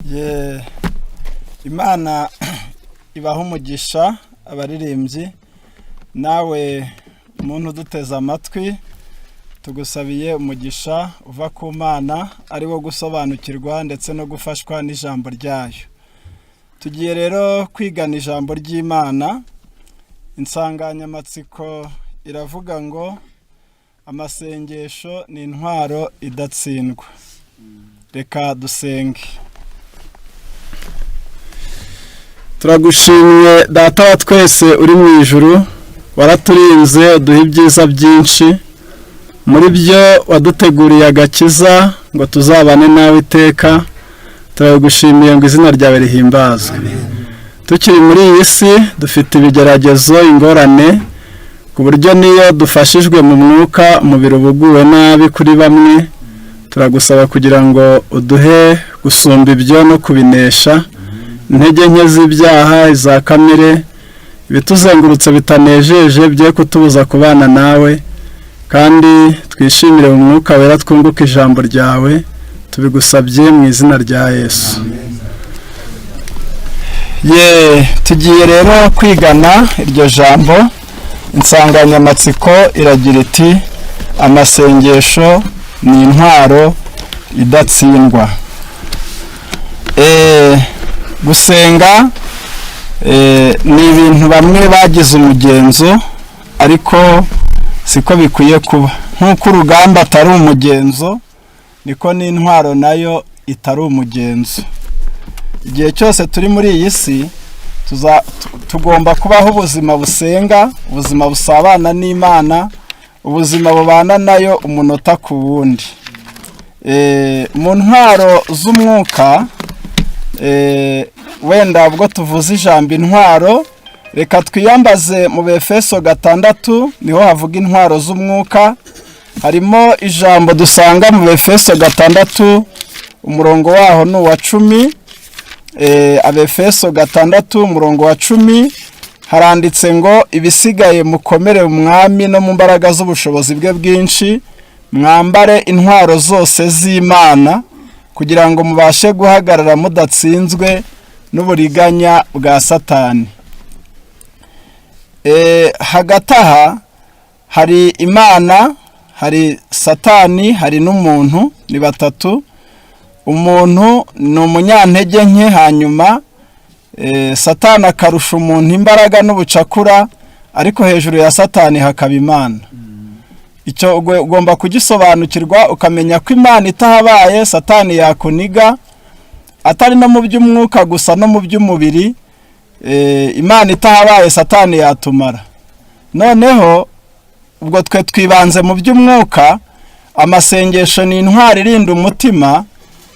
Ye, Imana ibaha umugisha abaririmbyi, nawe muntu uduteze amatwi, tugusabiye umugisha uva ku Mana, ari wo gusobanukirwa ndetse no gufashwa n'ijambo ryayo. Tugiye rero kwigana ijambo ry'Imana. Insanganyamatsiko iravuga ngo amasengesho ni intwaro idatsindwa. Reka dusenge. Turagushimye Data wa twese uri mu ijuru, waraturinze uduha ibyiza byinshi, muri byo waduteguriye agakiza ngo tuzabane nawe iteka. Turagushimiye ngo izina ryawe rihimbazwe. Tukiri muri iyi si dufite ibigeragezo, ingorane, ku buryo n'iyo dufashijwe mu mwuka umubiri uba uguwe nabi kuri bamwe. Turagusaba kugira ngo uduhe gusumba ibyo no kubinesha, intege nke z'ibyaha, iza kamere, ibituzengurutse bitanejeje bye kutubuza kubana nawe, kandi twishimire mu Mwuka Wera, twunguke ijambo ryawe. Tubigusabye mu izina rya Yesu. Ye, tugiye rero kwigana iryo jambo. Insanganyamatsiko iragira iti: "Amasengesho ni intwaro idatsindwa." Gusenga ni ibintu bamwe bagize umugenzo, ariko siko bikwiye kuba. Nk'uko urugamba atari umugenzo, niko n'intwaro nayo itari umugenzo. Igihe cyose turi muri iyi si, tugomba kubaho ubuzima busenga, ubuzima busabana n'Imana, ubuzima bubana nayo umunota ku wundi. Mu ntwaro z'umwuka, wenda ubwo tuvuze ijambo intwaro, reka twiyambaze mu Befeso 6, niho havuga intwaro z'umwuka. Harimo ijambo dusanga mu Befeso 6, umurongo waho ni uwa 10. Abefeso 6, umurongo wa 10, haranditse ngo: "Ibisigaye mukomere Umwami no mu mbaraga z'ubushobozi bwe bwinshi, mwambare intwaro zose z'Imana kugira ngo mubashe guhagarara mudatsinzwe n'uburiganya bwa Satani." Hagati aha hari Imana, hari Satani, hari n'umuntu, ni batatu. Umuntu ni umunyantege nke, hanyuma Satani akarusha umuntu imbaraga n'ubucakura, ariko hejuru ya Satani hakaba Imana. Icyo ugomba kugisobanukirwa, ukamenya ko Imana itahabaye Satani yakuniga, atari no mu by'umwuka gusa, no mu by'umubiri. Imana itahabaye Satani yatumara. Noneho ubwo twe twibanze mu by'umwuka. Amasengesho ni intwaro irinda umutima,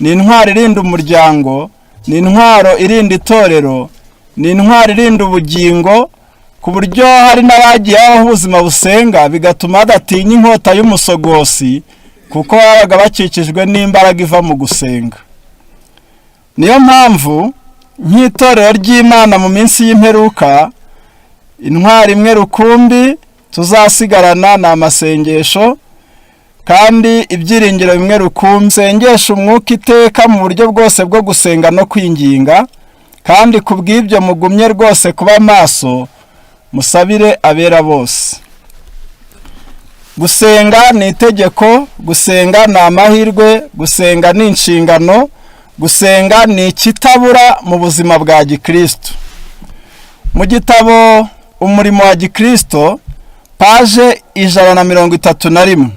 ni intwaro irinda umuryango, ni intwaro irinda itorero, ni intwaro irinda ubugingo, ku buryo hari n'abagiye babaho ubuzima busenga bigatuma badatinya inkota y'umusogosi, kuko babaga bakikijwe n'imbaraga iva mu gusenga. Niyo mpamvu nk'itorero ry'Imana mu minsi y'imperuka, intwaro imwe rukumbi tuzasigarana ni amasengesho, kandi ibyiringiro bimwe rukumbi: "Sengesha umwuka iteka mu buryo bwose bwo gusenga no kwinginga, kandi ku bw'ibyo mugumye rwose kuba maso, musabire abera bose." Gusenga ni itegeko, gusenga ni amahirwe, gusenga ni inshingano, gusenga ni ikitabura mu buzima bwa gikristo. Mu gitabo Umurimo wa Gikristo, page 131,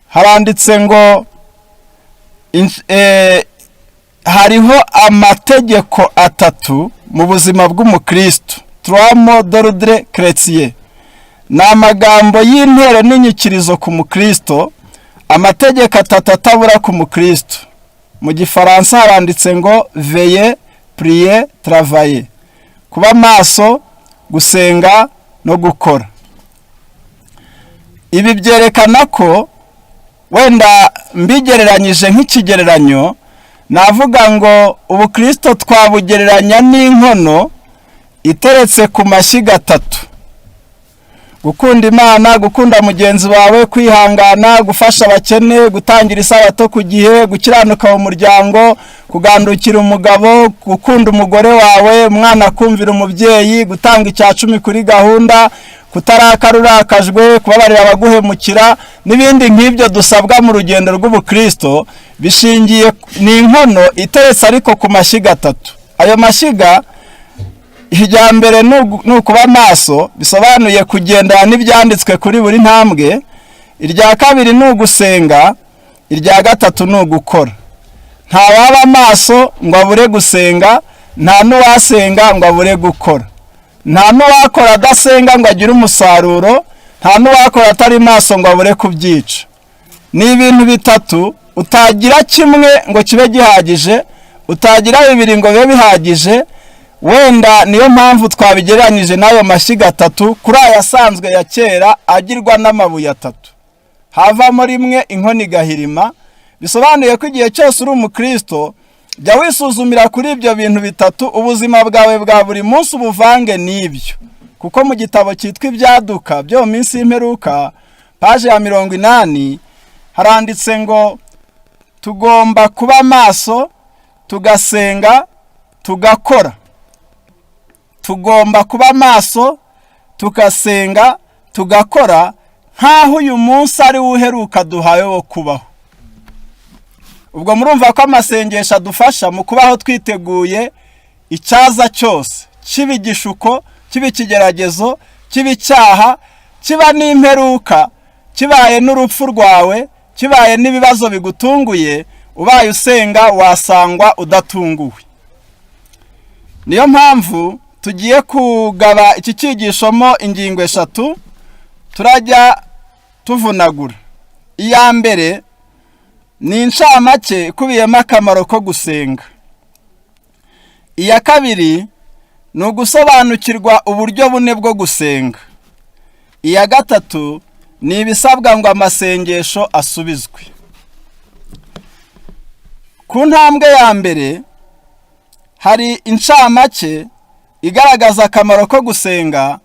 haranditse ngo hariho amategeko atatu mu buzima bw'umukristo, trois mots d'ordre chrétien. Ni amagambo y'intero n'inyikirizo ku mukristo, amategeko atatu atabura ku mukristo. Mu Gifaransa haranditse ngo "veiller, prier, travailler", kuba maso, gusenga no gukora. Ibi byerekana ko, wenda mbigereranyije nk'ikigereranyo, navuga ngo ubukristo twabugereranya n'inkono iteretse ku mashyiga atatu. Gukunda Imana, gukunda mugenzi wawe, kwihangana, gufasha abakene, gutangira isabato ku gihe, gukiranuka mu muryango, kugandukira umugabo, gukunda umugore wawe, umwana akumvira umubyeyi, gutanga 10% kuri gahunda, kutarakara urakajwe, kubabarira abaguhemukira n'ibindi nk'ibyo dusabwa mu rugendo rw'ubukristo, bishingiye ni inkono iteretse ariko ku mashyiga atatu. Ayo mashyiga, irya mbere ni ukuba maso, bisobanuye kugendana n'ibyanditswe kuri buri ntambwe. Irya kabiri ni ugusenga. Irya gatatu ni ugukora. Nta waba maso ngo abure gusenga, nta n'uwasenga ngo abure gukora, nta n'uwakora adasenga ngo agire umusaruro, nta n'uwakora atari maso ngo abure kubyica. Ni ibintu bitatu utagira kimwe ngo kibe gihagije, utagira bibiri ngo bibe bihagije. Wenda niyo mpamvu twabigereranyije n'ayo mashyiga atatu kuri aya asanzwe ya kera agirwa n'amabuye atatu, havamo rimwe inkono igahirima. Bisobanuye ko igihe cyose uri umukristo, jya wisuzumira kuri ibyo bintu bitatu, ubuzima bwawe bwa buri munsi ubuvange n'ibyo. Kuko mu gitabo cyitwa Ibyaduka byo mu minsi y'imperuka, paje ya 80, haranditse ngo tugomba kuba maso, tugasenga, tugakora. Tugomba kuba maso, tugasenga, tugakora nk'aho uyu munsi ari wo uheruka duhawe wo kubaho. Ubwo murumva ko amasengesho adufasha mu kubaho twiteguye icyaza cyose, kiba igishuko, kiba ikigeragezo, kiba icyaha, kiba n'imperuka, kibaye n'urupfu rwawe, kibaye n'ibibazo bigutunguye. Ubaye usenga wasangwa udatunguwe. Niyo mpamvu tugiye kugaba iki cyigisho mo ingingo eshatu turajya tuvunagura. Iya mbere ni incamake ikubiyemo akamaro ko gusenga. Iya kabiri ni ugusobanukirwa uburyo bune bwo gusenga. Iya gatatu ni ibisabwa ngo amasengesho asubizwe. Ku ntambwe ya mbere hari incamake igaragaza akamaro ko gusenga.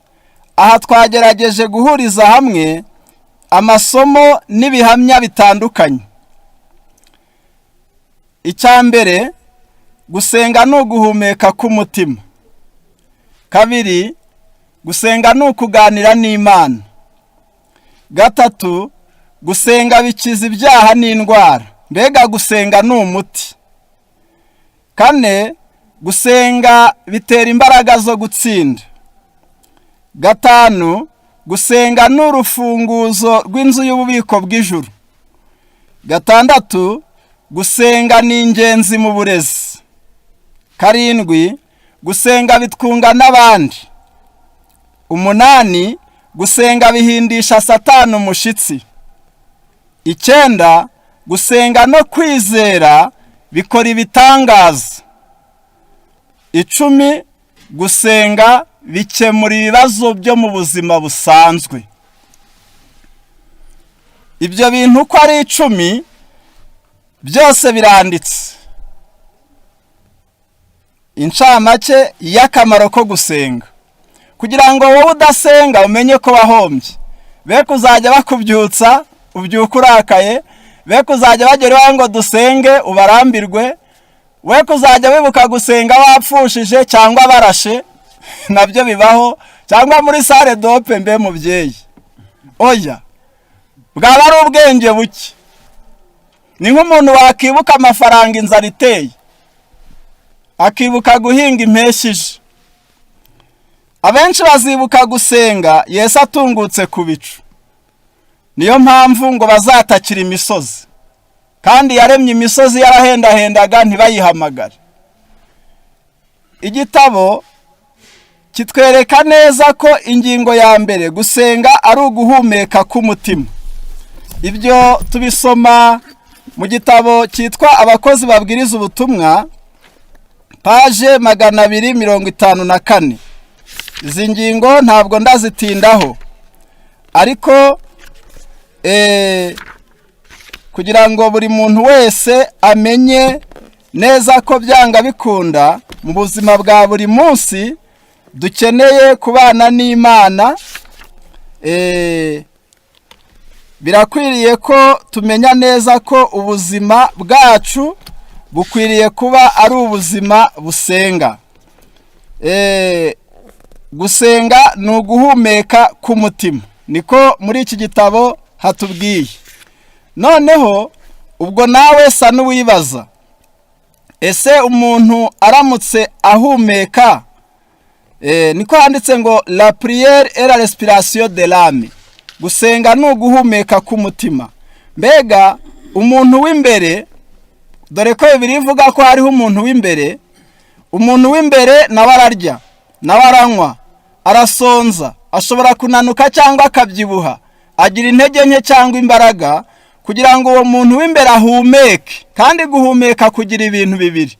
Aha twagerageje guhuriza hamwe amasomo n'ibihamya bitandukanye. Icya mbere, gusenga ni uguhumeka k'umutima. Kabiri, gusenga ni ukuganira n'Imana. Gatatu, gusenga bikiza ibyaha n'indwara, mbega gusenga ni umuti. Kane, gusenga bitera imbaraga zo gutsinda. Gatanu, gusenga ni urufunguzo rw'inzu y'ububiko bw'ijuru. Gatandatu, gusenga ni ingenzi mu burezi. Karindwi, gusenga bitwunga n'abandi. Umunani, gusenga bihindisha Satani umushitsi. Icyenda, gusenga no kwizera bikora ibitangaza. 10, gusenga bikemura ibibazo byo mu buzima busanzwe. Ibyo bintu uko ari 10 byose biranditse. Incamake y'akamaro ko gusenga, kugira ngo wowe udasenga umenye ko wahombye, be kuzajya bakubyutsa ubyuka urakaye, be kuzajya bagera iwawe ngo dusenge ubarambirwe, we kuzajya wibuka gusenga wapfushije cyangwa barashe, nabyo bibaho, cyangwa muri salle d'op. Mbe mubyeyi, oya, bwaba ari ubwenge buke. Ni nk'umuntu wakibuka amafaranga inzara iteye, akibuka guhinga impeshyi ije. Abenshi bazibuka gusenga Yesu atungutse ku bicu. Niyo mpamvu ngo bazatakira imisozi, kandi yaremye imisozi yarahendahendaga ntibayihamagare. Igitabo kitwereka neza ko ingingo ya mbere, gusenga ari uguhumeka k'umutima. Ibyo tubisoma mu gitabo cyitwa Abakozi babwiriza ubutumwa, paje 254. Izi ngingo ntabwo ndazitindaho, ariko kugira ngo buri muntu wese amenye neza ko byanga bikunda mu buzima bwa buri munsi dukeneye kubana n'Imana. Birakwiriye ko tumenya neza ko ubuzima bwacu bukwiriye kuba ari ubuzima busenga. Gusenga ni uguhumeka k'umutima, niko muri iki gitabo hatubwiye. Noneho ubwo nawe sa n'uwibaza: ese umuntu aramutse ahumeka? Niko handitse ngo "La prière est la respiration de l'âme." Gusenga ni uguhumeka k'umutima. Mbega umuntu w'imbere, dore ko Bibiliya ivuga ko hariho umuntu w'imbere. Umuntu w'imbere nawe ararya, nawe aranywa, arasonza, ashobora kunanuka cyangwa akabyibuha, agira intege nke cyangwa imbaraga. Kugira ngo uwo muntu w'imbere ahumeke, kandi guhumeka kugira ibintu bibiri: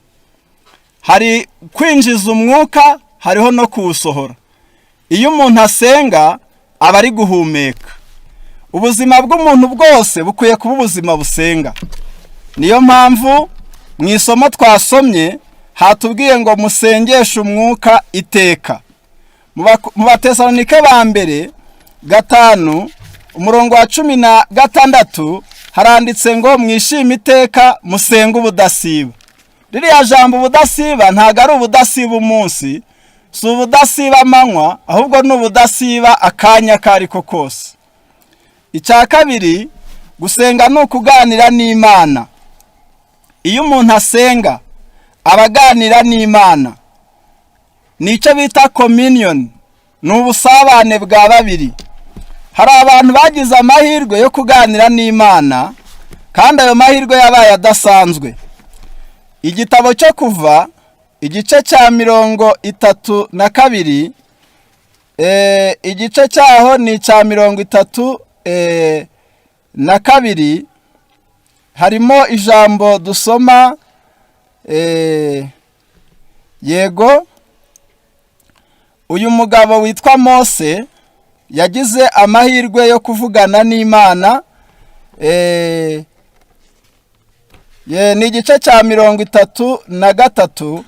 hari kwinjiza umwuka, hariho no kuwusohora. Iyo umuntu asenga aba ari guhumeka. Ubuzima bw'umuntu bwose bukwiye kuba ubuzima busenga. Niyo mpamvu mu isomo twasomye hatubwiye ngo musengeshe umwuka iteka. Mu Batesalonike ba mbere 5, umurongo wa 16, haranditse ngo mwishime iteka, musenge ubudasiba. Ririya jambo ubudasiba ntabwo ari ubudasiba umunsi, si ubudasiba amanywa, ahubwo ni ubudasiba akanya ako ari ko kose. Icya kabiri, gusenga ni ukuganira n'Imana. Iyo umuntu asenga aba aganira n'Imana, ni icyo bita communion, ni ubusabane bwa babiri. Hari abantu bagize amahirwe yo kuganira n'Imana, kandi ayo mahirwe yabaye adasanzwe. Igitabo cyo Kuva, igice cya 32, igice cyaho ni icya 32, harimo ijambo dusoma. Yego, uyu mugabo witwa Mose yagize amahirwe yo kuvugana n'Imana. Ni igice cya 33,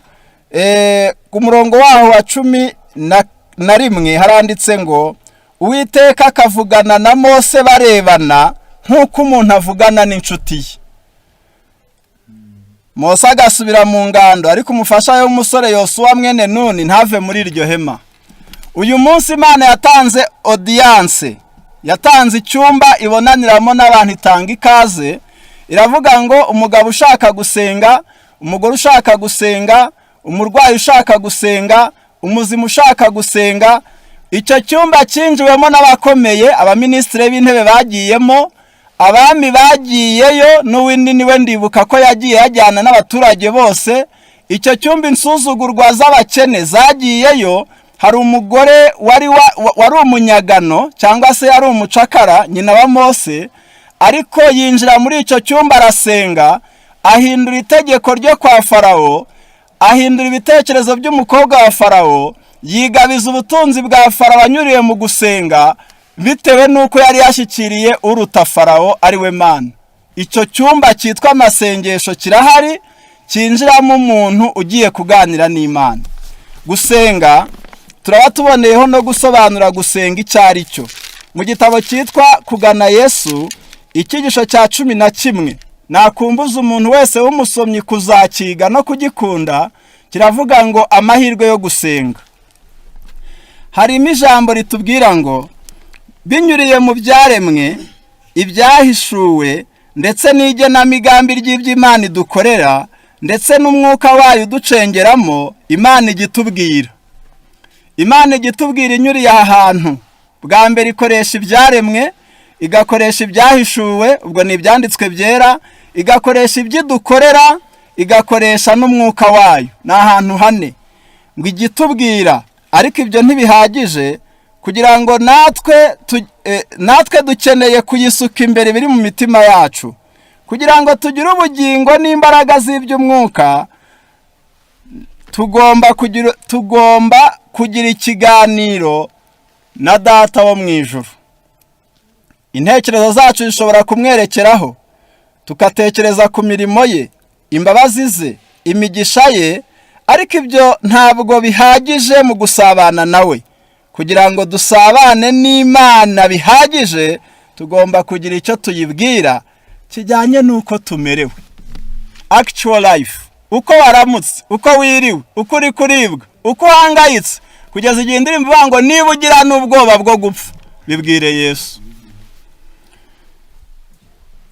ku murongo waho wa 11, haranditse ngo Uwiteka akavugana na Mose barebana, nk'uko umuntu avugana n'inshuti ye. Mose agasubira mu ngando, ariko umufasha we w'umusore Yosuwa mwene Nuni ntave muri iryo hema. Uyu munsi Imana yatanze audience, yatanze icyumba ibonaniramo n'abantu, itanga ikaze, iravuga ngo umugabo ushaka gusenga, umugore ushaka gusenga, umurwayi ushaka gusenga, umuzima ushaka gusenga. Icyo cyumba cyinjiwemo n'abakomeye, abaminisitiri b'intebe bagiyemo, abami bagiyeyo, n'uwindi niwe ndibuka ko yagiye yajyana n'abaturage bose. Icyo cyumba insuzugurwa z'abakene zagiyeyo. Hari umugore wari umunyagano, cyangwa se yari umucakara, nyina wa Mose, ariko yinjira muri icyo cyumba arasenga, ahindura itegeko ryo kwa Farawo, ahindura ibitekerezo by'umukobwa wa Farawo, yigabiza ubutunzi bwa Farawo anyuriye mu gusenga, bitewe n'uko yari yashyikiriye uruta Farawo, ari we Mana. Icyo cyumba cyitwa amasengesho kirahari, cyinjiramo umuntu ugiye kuganira n'Imana. Gusenga, turaba tuboneyeho no gusobanura gusenga icyo ari cyo. Mu gitabo cyitwa Kugana Yesu, icyigisho cya 11, nakumbuza umuntu wese w'umusomyi kuzakiga no kugikunda, kiravuga ngo amahirwe yo gusenga. Harimo ijambo ritubwira ngo binyuriye mu byaremwe, ibyahishuwe, ndetse n'igenamigambi ry'iby'Imana idukorera, ndetse n'umwuka wayo uducengeramo, Imana igitubwira. Imana igitubwira inyuriye aha hantu. Bwa mbere ikoresha ibyaremwe, igakoresha ibyahishuwe, ubwo ni ibyanditswe byera, igakoresha ibyo idukorera, igakoresha n'umwuka wayo. Ni ahantu hane ngo igitubwira. Ariko ibyo ntibihagije kugira ngo natwe dukeneye kuyisuka imbere biri mu mitima yacu, kugira ngo tugire ubugingo n'imbaraga z'iby'umwuka. Tugomba kugira ikiganiro na Data wo mu ijuru. Intekerezo zacu zishobora kumwerekeraho, tugatekereza ku mirimo ye, imbabazi ze, imigisha ye, ariko ibyo ntabwo bihagije mu gusabana nawe. Kugira ngo dusabane n'Imana bihagije, tugomba kugira icyo tuyibwira kijyanye n'uko tumerewe, actual life, uko waramutse, uko wiriwe, uko uri kuribwa, uko uhangayitse, kugeza igihe indirimbo ivuga ngo niba ugira n'ubwoba bwo gupfa, bibwire Yesu.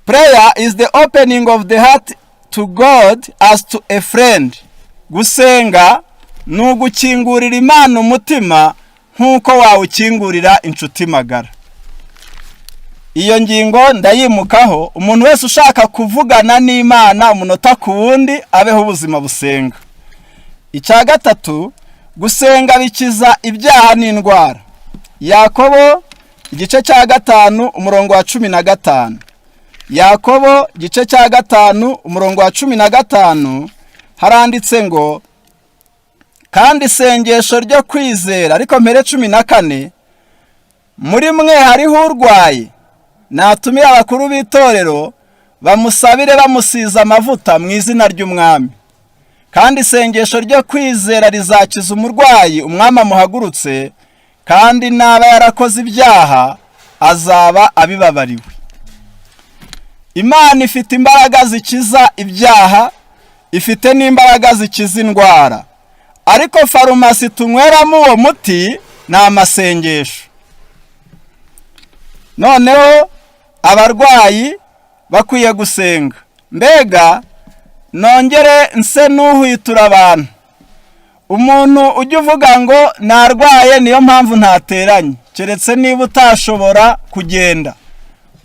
Prayer is the opening of the heart to God as to a friend. Gusenga ni ugukingurira Imana umutima nk'uko wawukingurira inshuti magara. Iyo ngingo ndayimukaho. Umuntu wese ushaka kuvugana n'Imana umunota ku wundi, abeho ubuzima busenga. Icya gatatu, gusenga bikiza ibyaha n'indwara. Yakobo igice cya 5, umurongo wa 15. Yakobo igice cya 5, umurongo wa 15, haranditse ngo kandi isengesho ryo kwizera, ariko mpere 14: Muri mwe hariho urwaye? Natumire abakuru b'itorero bamusabire bamusize amavuta mu izina ry'Umwami, kandi isengesho ryo kwizera rizakiza umurwayi, Umwami amuhagurutse, kandi naba yarakoze ibyaha azaba abibabariwe. Imana ifite imbaraga zikiza ibyaha, ifite n'imbaraga zikiza indwara, ariko farumasi tunyweramo uwo muti ni amasengesho. Noneho abarwayi bakwiye gusenga. Mbega nongere nse n'uhwitura abantu: umuntu ujya uvuga ngo narwaye niyo mpamvu ntateranye, keretse niba utashobora kugenda,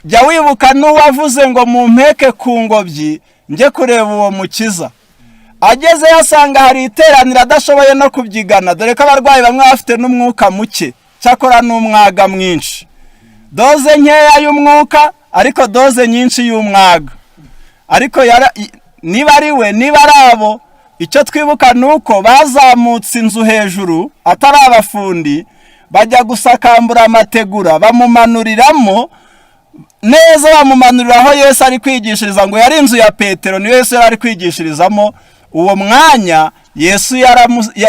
jya wibuka n'uwavuze ngo mumpeke ku ngobyi njye kureba uwo mukiza. Agezeyo asanga hari iteraniro adashoboye no kubyigana, dore ko abarwayi bamwe bafite n'umwuka muke, cyakora n'umwaga mwinshi, dose nkeya y'umwuka ariko dose nyinshi y'umwaga. Ariko niba ari we, niba ari abo, icyo twibuka ni uko bazamutse inzu hejuru atari abafundi, bajya gusakambura amategura, bamumanuriramo neza, bamumanurira aho Yesu ari kwigishiriza. Ngo yari inzu ya Petero, niyo Yesu yari ari kwigishirizamo uwo mwanya. Yesu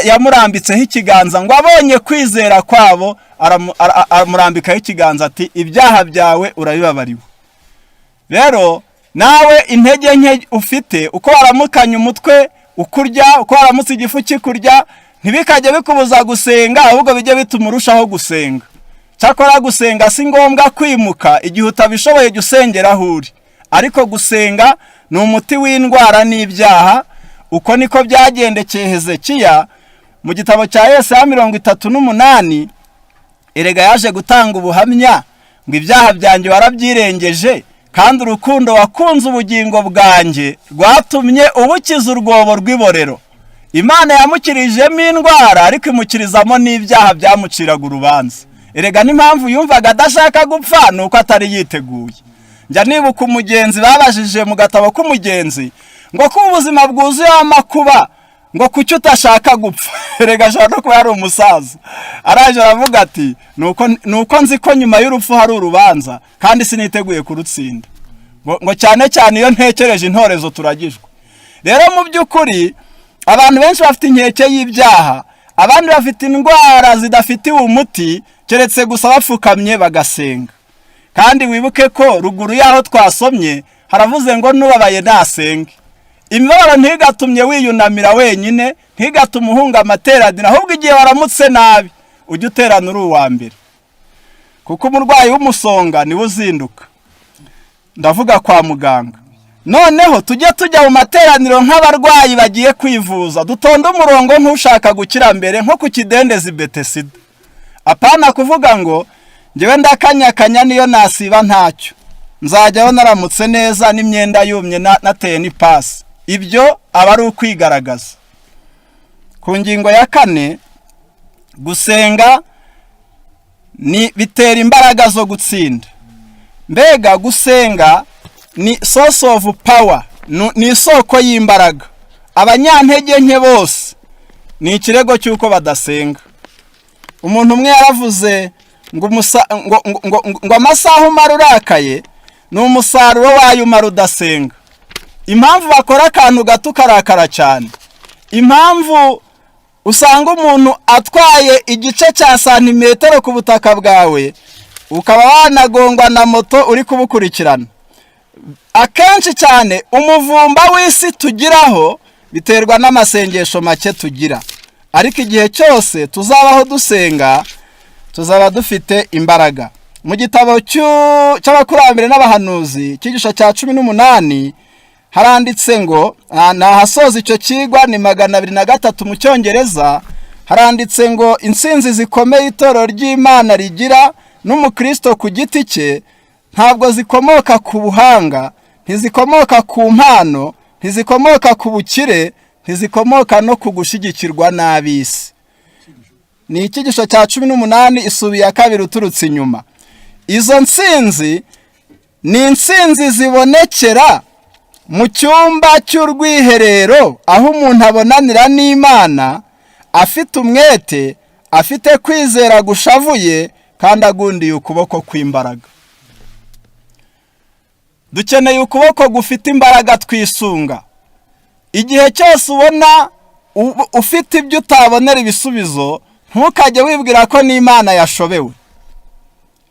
yamurambitseho ikiganza, ngo abonye kwizera kwabo aramurambikaho ikiganza ati: "Ibyaha byawe urabibabariwe." Rero nawe intege nke ufite, uko waramukanye umutwe ukurya, uko waramutse igifu kikurya, ntibikajye bikubuza gusenga, ahubwo bijye bituma urushaho gusenga. Cyakora gusenga si ngombwa kwimuka. Igihe utabishoboye, jya usengera aho uri, ariko gusenga ni umuti w'indwara n'ibyaha. Uko niko byagendekeye Hezekiya mu gitabo cya Yesaya 38. Erega yaje gutanga ubuhamya ngo: "Ibyaha byanjye warabyirengeje, kandi urukundo wakunze ubugingo bwanjye rwatumye ubukiza urwobo rw'iborero." Imana yamukirijemo indwara, ariko imukirizamo n'ibyaha byamuciraga urubanza. Erega n'impamvu yumvaga adashaka gupfa ni uko atari yiteguye. Njya nibuka umugenzi babajije mu gatabo k'umugenzi ngo ko ubuzima bwuzuye amakuba, ngo kuki utashaka gupfa? Erega ashobora no kuba yari umusaza. Araje aravuga ati: "Ni uko nzi ko nyuma y'urupfu hari urubanza kandi siniteguye kurutsinda." Ngo cyane cyane iyo ntekereje intorezo turagijwe. Rero mu by'ukuri abantu benshi bafite inkeke y'ibyaha, abandi bafite indwara zidafitiwe umuti keretse gusa bapfukamye bagasenga. Kandi wibuke ko ruguru y'aho twasomye haravuze ngo n'ubabaye nasenge. Imibabaro ntigatumye wiyunamira wenyine, ntigatume uhunga amateraniro, ahubwo igihe waramutse nabi ujye uterana uri uwa mbere, kuko umurwayi w'umusonga niwe uzinduka, ndavuga kwa muganga. Noneho tujye tujya mu materaniro nk'abarwayi bagiye kwivuza, dutonde umurongo nk'ushaka gukira mbere, nko ku kidendezi Betesida. Apana kuvuga ngo ngewe ndakanyakanya, niyo nasiba ntacyo, nzajyaho naramutse neza n'imyenda yumye, nateye n'ipasi. Ibyo aba ari ukwigaragaza. Ku ngingo ya kane, gusenga ni bitera imbaraga zo gutsinda. Mbega gusenga ni source of power, ni isoko y'imbaraga. Abanyantege nke bose ni ikirego cy'uko badasenga. Umuntu umwe yaravuze ngo amasaha umara urakaye ni umusaruro wayo umara udasenga. Impamvu bakora akantu gato ukarakara cyane, impamvu Usanga umuntu atwaye igice cya santimetero ku butaka bwawe, ukaba wanagongwa na moto uri kubukurikirana. Akenshi cyane umuvumba w'isi tugiraho biterwa n'amasengesho make tugira, ariko igihe cyose tuzabaho dusenga, tuzaba dufite imbaraga. Mu gitabo cy'Abakurambere n'Abahanuzi, icyigisho cya 18, haranditse ngo, ni ahasoza icyo kigwa, ni 203 mu Cyongereza, haranditse ngo: "Intsinzi zikomeye itorero ry'Imana rigira n'umukristo ku giti cye ntabwo zikomoka ku buhanga, ntizikomoka ku mpano, ntizikomoka ku bukire, ntizikomoka no ku gushyigikirwa n'ab'isi." Ni icyigisho cya 18, isubi ya kabiri uturutse inyuma. Izo ntsinzi ni intsinzi zibonekera mu cyumba cy'urwiherero, aho umuntu abonanira n'Imana afite umwete, afite kwizera gushavuye kandi agundiye ukuboko kw'imbaraga. Dukeneye ukuboko gufite imbaraga twisunga. Igihe cyose ubona ufite ibyo utabonera ibisubizo, ntukajye wibwira ko n'Imana yashobewe.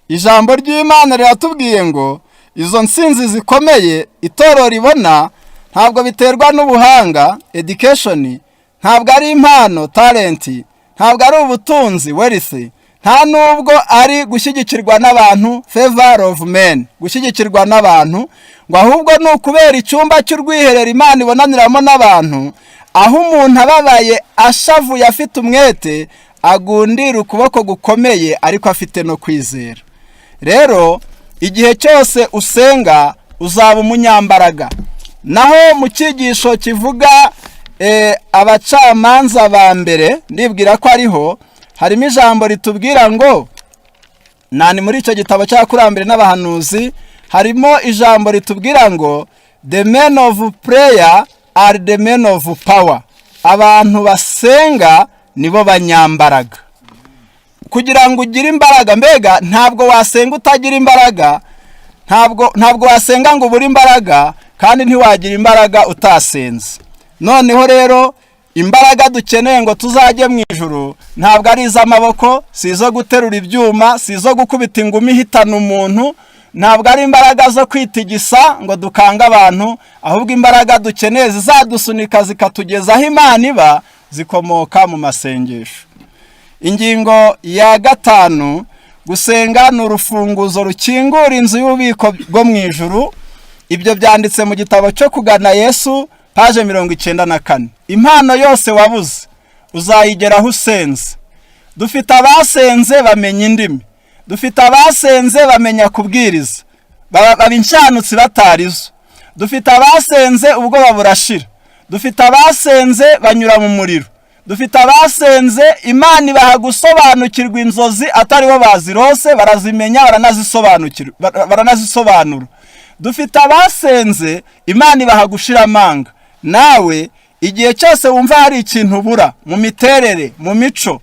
Ijambo ry'Imana riratubwiye ngo izo nsinzi zikomeye itorero ribona ntabwo biterwa n'ubuhanga, education, ntabwo ari impano, talent, ntabwo ari ubutunzi, wealth, nta nubwo ari gushyigikirwa n'abantu, favor of men, gushyigikirwa n'abantu, ngo ahubwo ni ukubera icyumba cy'urwiherero Imana ibonaniramo n'abantu, aho umuntu ababaye, ashavuye, afite umwete, agundira ukuboko gukomeye ariko afite no kwizera. Rero igihe cyose usenga uzaba umunyambaraga. Naho mu cyigisho kivuga Abacamanza ba Mbere, ndibwira ko ariho harimo ijambo ritubwira ngo, nani, muri icyo gitabo cy'Abakurambere n'Abahanuzi harimo ijambo ritubwira ngo: "The men of prayer are the men of power." Abantu basenga nibo banyambaraga. Kugira ngo ugire imbaraga, mbega ntabwo wasenga utagira imbaraga, ntabwo wasenga ngo ubure imbaraga, kandi ntiwagira imbaraga utasenze. Noneho rero imbaraga dukeneye ngo tuzajye mu ijuru ntabwo ari iz'amaboko, si izo guterura ibyuma, si izo gukubita ingumi ihitana umuntu, ntabwo ari imbaraga zo kwitigisa ngo dukange abantu, ahubwo imbaraga dukeneye zizadusunika zikatugeza aho Imana iba zikomoka mu masengesho. Ingingo ya gatanu: gusenga ni urufunguzo rukingura inzu y'ububiko bwo mu ijuru. Ibyo byanditse mu gitabo cyo Kugana Yesu, page 94. Impano yose wabuze uzayigeraho usenze. Dufite abasenze bamenya indimi, dufite abasenze bamenya kubwiriza, baba inshanutsi batarizo, dufite abasenze ubwoba burashira, dufite abasenze banyura mu muriro, dufite abasenze Imana ibaha gusobanukirwa inzozi atari bo bazirose, barazimenya, baranazisobanura, dufite abasenze Imana ibaha gushira amanga. Nawe igihe cyose wumva hari ikintu ubura mu miterere, mu mico,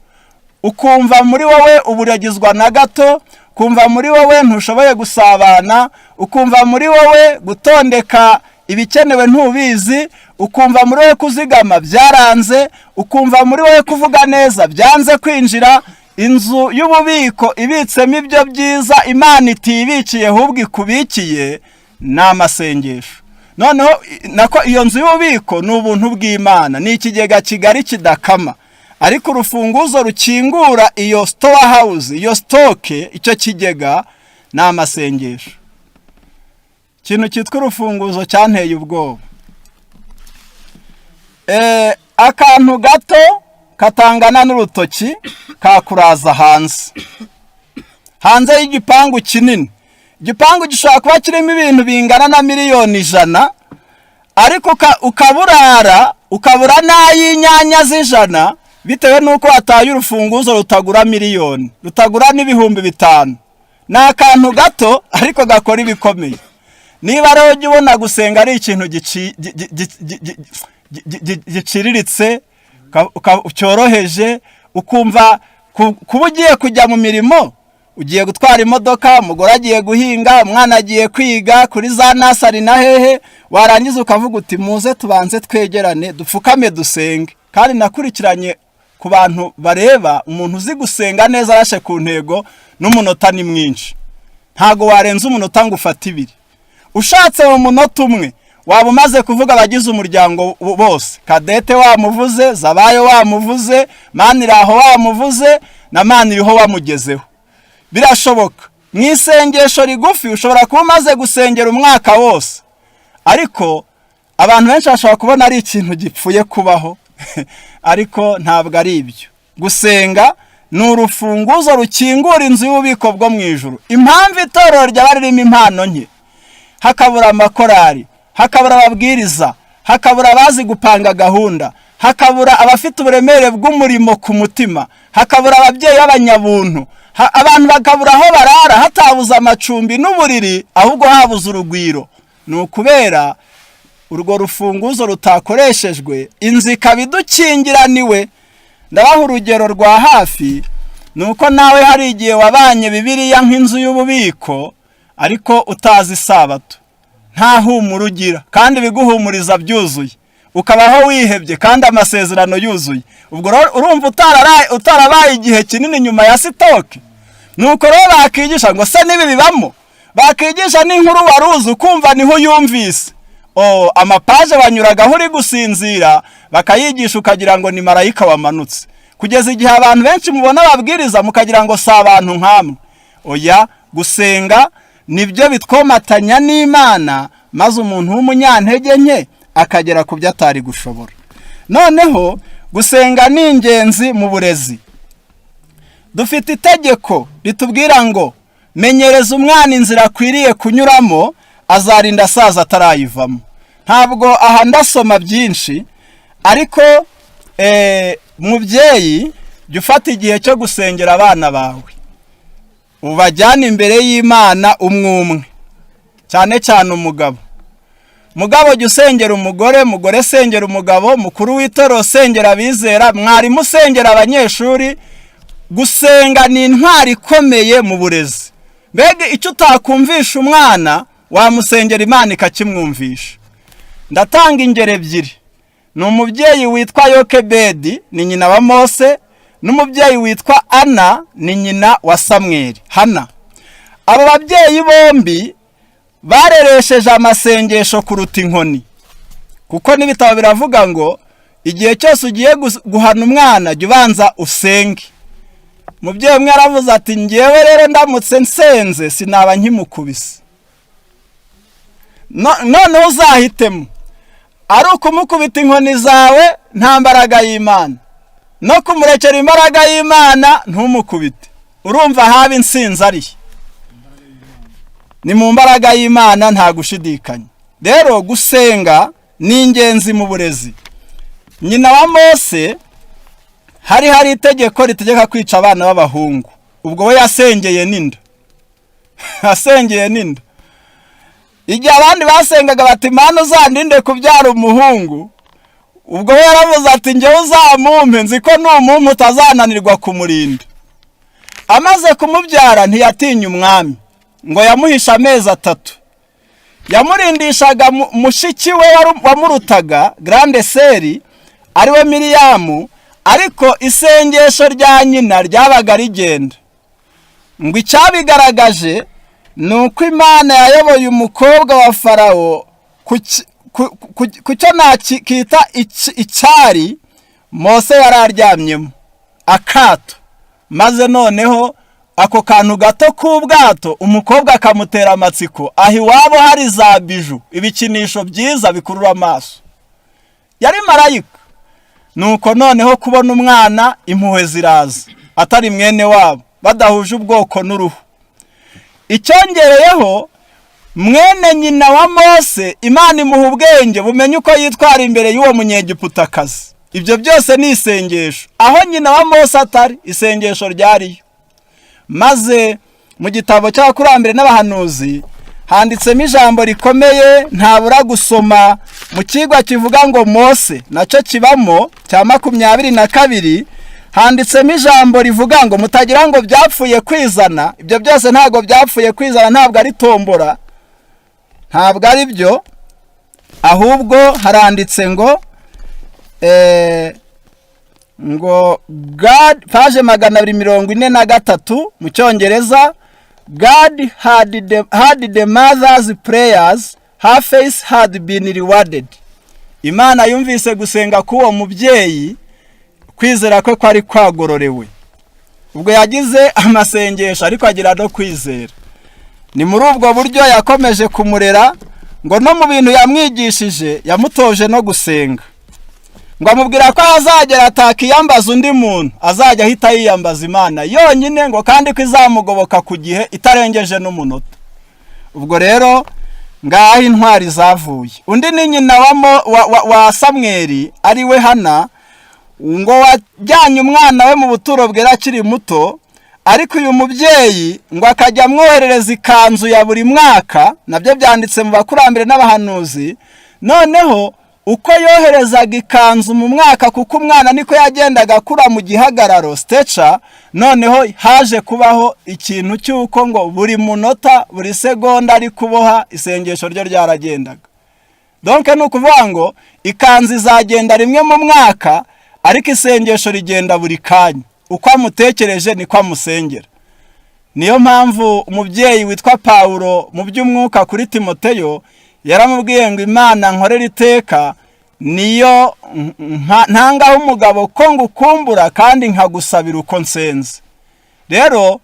ukumva muri wowe uburagizwa na gato, ukumva muri wowe ntushoboye gusabana, ukumva muri wowe gutondeka ibikenewe ntubizi, ukumva muri wowe kuzigama byaranze, ukumva muri wowe kuvuga neza byanze kwinjira, inzu y'ububiko ibitsemo ibyo byiza Imana itibikiye ahubwo ikubikiye ni amasengesho. Noneho nako iyo nzu y'ububiko ni ubuntu bw'Imana, ni ikigega kigari kidakama, ariko urufunguzo rukingura iyo store house, iyo stock, icyo kigega, ni amasengesho. Ikintu cyitwa urufunguzo cyanteye ubwoba. Akantu gato katangana n'urutoki kakuraza hanze, hanze y'igipangu kinini. Igipangu gishobora kuba kirimo ibintu bingana na miliyoni 100, ariko ukaburara ukabura n'ay'inyanya z'100, bitewe n'uko wataye urufunguzo rutagura miliyoni, rutagura n'5,000. Ni akantu gato ariko gakora ibikomeye. Niba rero ujya ubona gusenga ari ikintu giciriritse, cyoroheje, ukumva kuba ugiye kujya mu mirimo, ugiye gutwara imodoka, umugore agiye guhinga, umwana agiye kwiga kuri za nursery na hehe, warangiza ukavuga uti: "Muze tubanze twegerane, dupfukame, dusenge." Kandi nakurikiranye Ku bantu bareba, umuntu uzi gusenga neza arashe ku ntego, n'umunota ni mwinshi. Ntago warenza umunota ngo ufate ibiri. Ushatse mu munota umwe waba umaze kuvuga abagize umuryango bose. Kadete wamuvuze, Zabayo wamuvuze, Maniraho wamuvuze, na Maniriho wamugezeho. Birashoboka, mu isengesho rigufi ushobora kuba umaze gusengera umwaka wose, ariko abantu benshi bashobora kubona ari ikintu gipfuye kubaho, ariko ntabwo ari ibyo. Gusenga ni urufunguzo rukingura inzu y'ububiko bwo mu ijuru. Impamvu itorero ryaba ririmo impano nke, hakabura amakorari, hakabura ababwiriza, hakabura abazi gupanga gahunda, hakabura abafite uburemere bw'umurimo ku mutima, hakabura ababyeyi b'abanyabuntu, abantu bakabura aho barara, hatabuze amacumbi n'uburiri, ahubwo habuze urugwiro, ni ukubera urwo rufunguzo rutakoreshejwe, inzu ikaba idukingiraniwe. Ndabaha urugero rwa hafi, ni uko nawe hari igihe wabanye Bibiliya nk'inzu y'ububiko, ariko utazi Isabato, nta humura ugira, kandi ibiguhumuriza byuzuye, ukabaho wihebye kandi amasezerano yuzuye. Ubwo urumva utarabaye igihe kinini nyuma ya stock. Nuko rero bakigisha ngo se n'ibi bibamo, bakigisha n'inkuru waruzi, ukumva niho uyumvise. Amapaje banyuragaho uri gusinzira, bakayigisha ukagira ngo ni marayika wamanutse, kugeza igihe abantu benshi mubona babwiriza mukagira ngo si abantu nkamwe. Oya, gusenga nibyo bitwomatanya n'Imana, maze umuntu w'umunyantege nke akagera ku byo atari gushobora. Noneho gusenga ni ingenzi mu burezi. Dufite itegeko ritubwira ngo: "Menyereza umwana inzira akwiriye kunyuramo, azarinda asaza atarayivamo." Ntabwo aha ndasoma byinshi, ariko mubyeyi, jya ufata igihe cyo gusengera abana bawe, ubajyane imbere y'Imana umwe umwe, cyane cyane umugabo. Mugabo, jya usengera umugore, mugore sengera umugabo, mukuru w'itorero usengera abizera, mwarimu usengera abanyeshuri. Gusenga ni intwari ikomeye mu burezi. Mbega icyo utakumvisha umwana, wamusengera Imana ikakimwumvisha. Ndatanga ingero ebyiri: ni umubyeyi witwa Yokebedi, ni nyina wa Mose, n'umubyeyi witwa Ana, ni nyina wa Samweri, Hana. Abo babyeyi bombi bareresheje amasengesho kuruta inkoni, kuko n'ibitabo biravuga ngo igihe cyose ugiye guhana umwana, jya ubanza usenge. Umubyeyi umwe yaravuze ati: "Ngewe rero ndamutse nsenze sinaba nkimukubise." Noneho uzahitemo: ari ukumukubita inkoni zawe nta mbaraga y'Imana, no kumurekera imbaraga y'Imana ntumukubite. Urumva haba insinzi arihe? Ni mu mbaraga y'Imana, nta gushidikanya. Rero gusenga ni ingenzi mu burezi. Nyina wa Mose, hari itegeko ritegeka kwica abana b'abahungu. Ubwo we yasengeye n'inda, asengeye n'inda. Igihe abandi basengaga bati: "Mana, uzandinde kubyara umuhungu", ubwo we yaravuze ati: "Njyewe uzamumpe, nzi ko numumpe utazananirwa kumurinda." Amaze kumubyara ntiyatinya umwami, ngo yamuhishe amezi 3. Yamurindishaga mushiki we wamurutaga, grande sœur, ariwe Miriyamu. Ariko isengesho rya nyina ryabaga rigenda. Ngo icyabigaragaje ni uko Imana yayoboye umukobwa wa Farawo ku cyo nakita icyari Mose yari aryamyemo, akato. Maze noneho ako kantu gato k'ubwato, umukobwa akamutera amatsiko. Aho iwabo hari za bijoux, ibikinisho byiza bikurura amaso, yari marayika. Nuko noneho kubona umwana, impuhwe ziraza, atari mwene wabo, badahuje ubwoko n'uruhu. Icyongereyeho, mwene nyina wa Mose, Imana imuha ubwenge bumenye uko yitwara imbere y'uwo Munyegiputakazi. Ibyo byose ni isengesho. Aho nyina wa Mose atari, isengesho ryariyo. Maze mu gitabo cy'Abakurambere n'Abahanuzi handitsemo ijambo rikomeye ntabura gusoma, mu kigwa kivuga ngo Mose, nacyo kibamo, cya 22, handitsemo ijambo rivuga ngo mutagira ngo byapfuye kwizana. Ibyo byose ntabwo byapfuye kwizana, ntabwo ari tombora, ntabwo ari byo. Ahubwo haranditse ngo Ngo God, page 243 mu Cyongereza: "God heard the mother's prayers, her faith had been rewarded." Imana yumvise gusenga k'uwo mubyeyi, kwizera kwe kwari kwagororewe. Ubwo yagize amasengesho, ariko agira no kwizera. Ni muri ubwo buryo yakomeje kumurera, ngo no mu bintu yamwigishije yamutoje no gusenga, ngo amubwira ko azagera atakiyambaza undi muntu, azajya ahita yiyambaza Imana yonyine, ngo kandi ko izamugoboka ku gihe itarengeje n'umunota. Ubwo rero ngaho intwari zavuye. Undi ni nyina wa Samweri, ari we Hana, ngo wajyanye umwana we mu buturo bwera akiri muto. Ariko uyu mubyeyi ngo akajya amwoherereza ikanzu ya buri mwaka, nabyo byanditse mu Bakurambere n'Abahanuzi. Noneho uko yoherezaga ikanzu mu mwaka, kuko umwana niko yagendaga akura mu gihagararo, stature, noneho haje kubaho ikintu cy'uko ngo buri munota, buri segonda ari kuboha, isengesho ryo ryaragendaga. Donc ni ukuvuga ngo ikanzu izagenda rimwe mu mwaka, ariko isengesho rigenda buri kanya. Uko amutekereje niko amusengera. Niyo mpamvu umubyeyi witwa Pawulo mu by'umwuka kuri Timoteyo yaramubwiye ngo: "Imana nkorera iteka niyo ntangaho umugabo ko ngukumbura kandi nkagusabira uko nsenze." Rero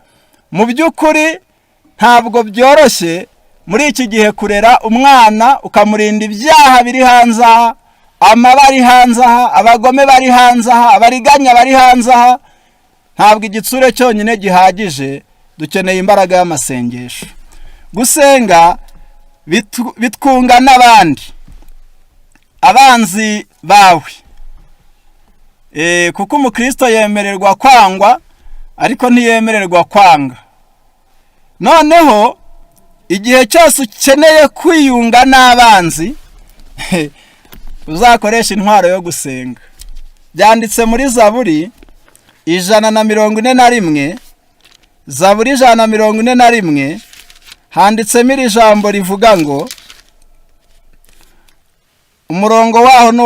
mu by'ukuri ntabwo byoroshye muri iki gihe kurera umwana ukamurinda ibyaha biri hanze aha, amaba ari hanze aha, abagome bari hanze aha, abariganya bari hanze aha. Ntabwo igitsure cyonyine gihagije, dukeneye imbaraga y'amasengesho. Gusenga bitwunga n'abandi, abanzi bawe, kuko umukristo yemererwa kwangwa ariko ntiyemererwa kwanga. Noneho igihe cyose ukeneye kwiyunga n'abanzi, uzakoresha intwaro yo gusenga. Byanditse muri Zaburi 141. Zaburi 141 handitsemo iri jambo rivuga ngo, umurongo waho ni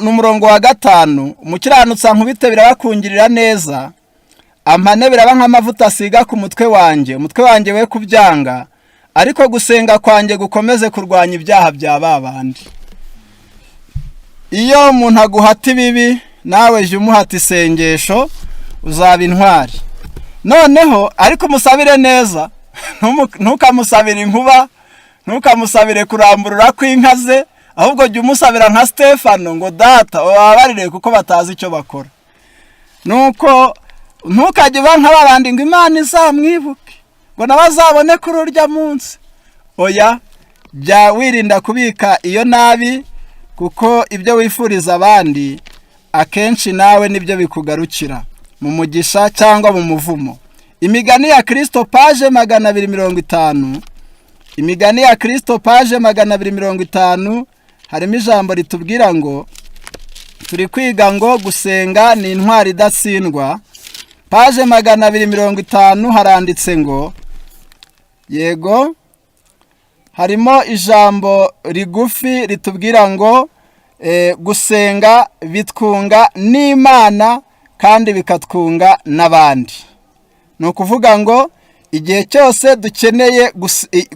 umurongo wa 5: "Umukiranutsi ankubite birabakungirira neza, ampane biraba nk'amavuta asiga ku mutwe wanjye. Umutwe wanjye we kubyanga, ariko gusenga kwanjye gukomeze kurwanya ibyaha bya ba bandi." Iyo umuntu aguhata ibibi, nawe jya umuhata isengesho, uzaba intwari. Noneho ariko umusabire neza, ntukamusabire inkuba, ntukamusabire kuramburura kw'inka ze, ahubwo jya umusabira nka Stefano ngo: "Data, ubabarire kuko batazi icyo bakora." Nuko ntukajye uba nka babandi ngo Imana izamwibuke, ngo nawe azabone kuri urya munsi. Oya, jya wirinda kubika iyo nabi, kuko ibyo wifuriza abandi akenshi nawe nibyo bikugarukira mu mugisha cyangwa mu muvumo. Imigani ya Kirisito, page 250. Imigani ya Kirisito, page 250, harimo ijambo ritubwira ngo, turi kwiga ngo gusenga ni intwari idatsindwa. Page 250 haranditse ngo, yego, harimo ijambo rigufi ritubwira ngo gusenga bitwunga n'Imana kandi bikatwunga n'abandi. Ni ukuvuga ngo igihe cyose dukeneye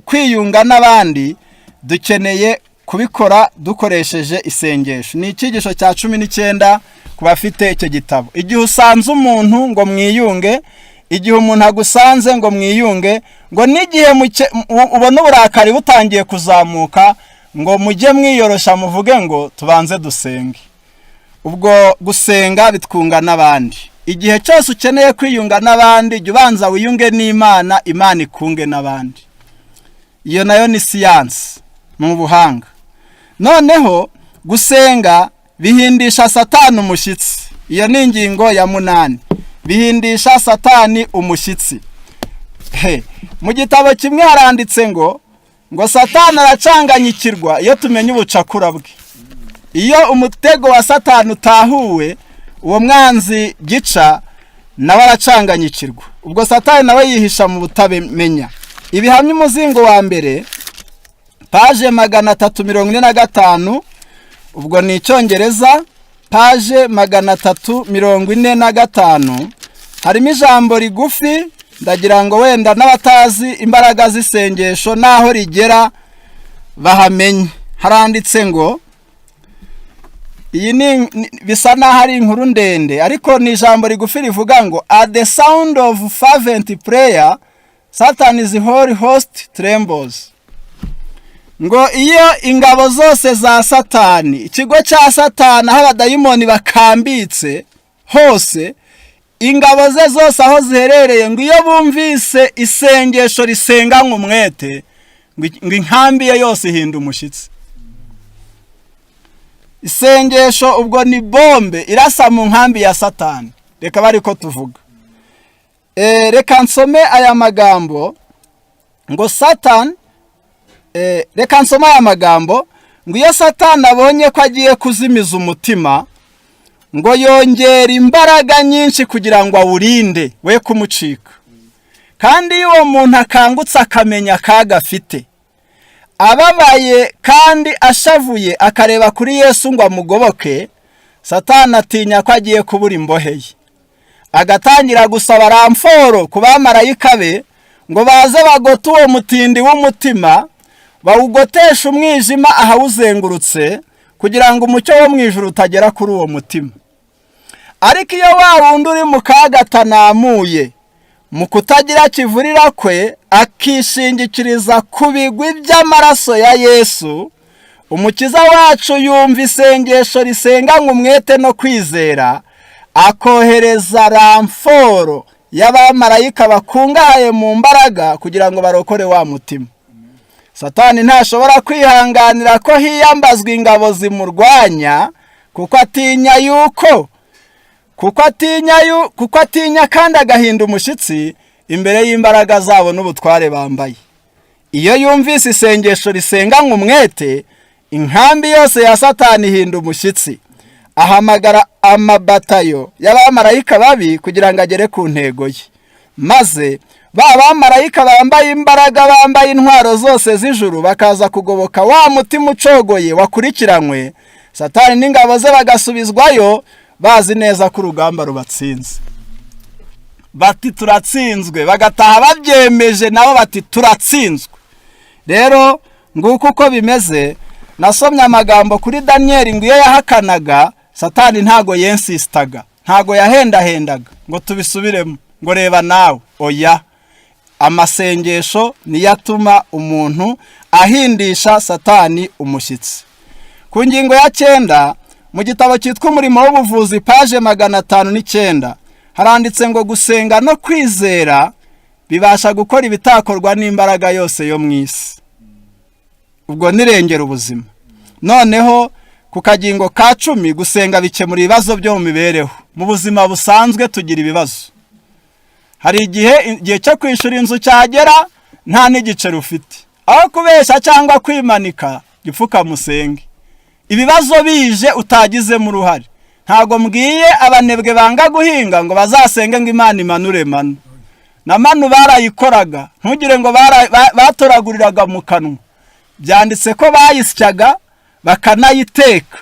kwiyunga n'abandi, dukeneye kubikora dukoresheje isengesho. Ni icyigisho cya 19 ku bafite icyo gitabo. Igihe usanze umuntu ngo mwiyunge, igihe umuntu agusanze ngo mwiyunge, ngo n'igihe ubona uburakari butangiye kuzamuka, ngo mujye mwiyoroshya muvuge ngo: "Tubanze dusenge." Ubwo gusenga bitwunga n'abandi. Igihe cyose ukeneye kwiyunga n'abandi, jya ubanza wiyunge n'Imana, Imana ikunge n'abandi. Iyo nayo ni siyansi, ni ubuhanga. Noneho gusenga bihindisha Satani umushyitsi. Iyo ni ingingo ya 8: bihindisha Satani umushyitsi. Mu gitabo kimwe haranditse ngo Satani aracanganyikirwa iyo tumenye ubucakura bwe. Iyo umutego wa Satani utahuwe, uwo mwanzi gica nawe aracanganyikirwa. Ubwo Satani nawe yihisha mu butabimenya. Ibihamya, umuzingo wa mbere, page 345, ubwo ni Icyongereza. page 345, harimo ijambo rigufi. Ndagira ngo wenda n'abatazi imbaraga z'isengesho n'aho rigera bahamenye. Haranditse ngo, iyi ni bisa n'aho ari inkuru ndende, ariko ni ijambo rigufi rivuga ngo: "At the sound of fervent prayer, Satan's whole host trembles." Ngo iyo ingabo zose za Satani, ikigo cya Satani, aho abadayimoni bakambitse hose, ingabo ze zose aho ziherereye, ngo iyo bumvise isengesho risenganywe umwete, ngo inkambi ye yose ihinda umushyitsi. Isengesho ubwo ni bombe irasa mu nkambi ya Satani. Reka bari ko tuvuga. Reka nsome aya magambo ngo Satani, reka nsome aya magambo ngo: "Iyo Satani abonye ko agiye kuzimiza umutima, ngo yongera imbaraga nyinshi kugira ngo awurinde we kumucika. Kandi iyo uwo muntu akangutse akamenya akaga afite, ababaye kandi ashavuye, akareba kuri Yesu ngo amugoboke, Satani atinya ko agiye kubura imbohe ye, agatangira gusaba renfort ku bamarayika be ngo baze bagote uwo mutindi w'umutima, bawugoteshe umwijima ahawuzengurutse, kugira ngo umucyo wo mu ijuru utagera kuri uwo mutima. Ariko iyo wa wundi uri mu kaga atanamuye, mu kutagira kivurira kwe akishingikiriza ku bigwi by'amaraso ya Yesu, Umukiza wacu yumva isengesho risenganywe umwete no kwizera, akohereza renfort y'abamarayika bakungahaye mu mbaraga kugira ngo barokore wa mutima. Satani ntashobora kwihanganira ko hiyambazwa ingabo zimurwanya, kuko atinya kandi agahinda umushyitsi imbere y'imbaraga zabo n'ubutware bambaye. Iyo yumvise isengesho risenganywe umwete, inkambi yose ya Satani ihinda umushyitsi, ahamagara amabatayo y'abamarayika babi kugira ngo agere ku ntego ye. Maze ba bamarayika bambaye imbaraga, bambaye intwaro zose z'ijuru, bakaza kugoboka wa mutima ucogoye wakurikiranywe. Satani n'ingabo ze bagasubizwayo bazi neza ko urugamba rubatsinze." Bati: "Turatsinzwe." Bagataha babyemeje nabo, bati: "Turatsinzwe." Rero nguko uko bimeze. Nasomye amagambo kuri Daniyeli ngo iyo yahakanaga, Satani ntago yensisitaga, ntago yahendahendaga ngo tubisubiremo, ngo reba nawe. Oya, amasengesho niyo atuma umuntu ahindisha Satani umushyitsi. Ku ngingo ya 9, mu gitabo cyitwa Umurimo w'Ubuvuzi, page 509, haranditse ngo: "Gusenga no kwizera bibasha gukora ibitakorwa n'imbaraga yose yo mu isi." Ubwo nirengera ubuzima. Noneho ku kagingo ka 10, gusenga bikemura ibibazo byo mu mibereho. Mu buzima busanzwe tugira ibibazo. Hari igihe igihe cyo kwishyura inzu cyagera nta n'igiceri ufite. Aho kubeshya cyangwa kwimanika, gipfukamusenge. Ibibazo bije utagizemo uruhare, ntabwo mbwiye abanebwe banga guhinga ngo bazasenge ngo Imana imanure manu. Na manu barayikoraga, ntugire ngo batoraguriraga mu kanwa. Byanditse ko bayisyaga bakanayiteka,